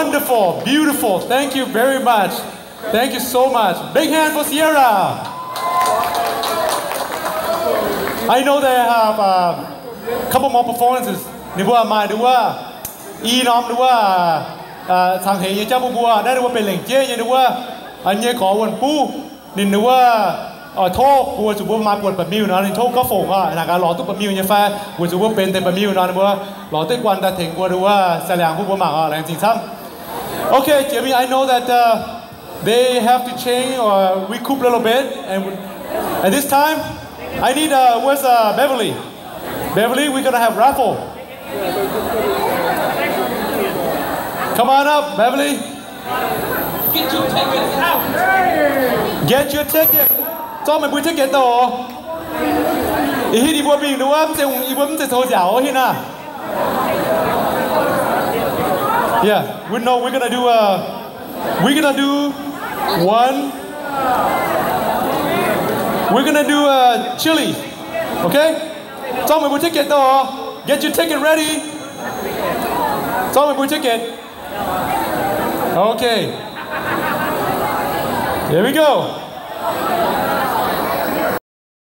Wonderful, beautiful. Thank you very much. Thank you so much. Big hand for Sierra. I know they have a couple more performances. Ninh mbuo maaih ninh wuov i norm ninh wuov cangx heix nyei jauv bun mbuo. Naaiv ninh mbuo benx lengc jeiv nyei ninh wuov nyei gorx wuonh buv. Ninh wuov oix tov mbuo zuqc mbuo maaih buonc ba'miuh nor, ninh tov gorngv fongc oc, naaic gaax lorz duqv ba'miuh nyei fai, weic zuqc mbuo benx deix ba'miuh nor, ninh mbuo lorz duqv guanh daaih tengx mbuo wuov saeng-liangx bun mbuo mangc oc. Laengz zingh camv. Okay, Jimmy, I know that uh, they have to change or recoup a little bit, and at this time, I need uh, where's uh, Beverly? Beverly, we're gonna have raffle. Come on up, Beverly. Get your tickets out. Get your ticket. Zorqv meih mbuo ticket daaih oc. Ih hitv yie mbuo mingh nduov, mv zeiz, yie mbuo mv zeiz zoux nziaauc ov, hitv naaiv. Yeah, we know we're gonna do a, we're gonna do one, we're gonna do a chili. Okay? Zorqv meih mbuo ticket daaih oc. Get your ticket ready. Zorqv meih mbuo ticket. Okay. Here we go.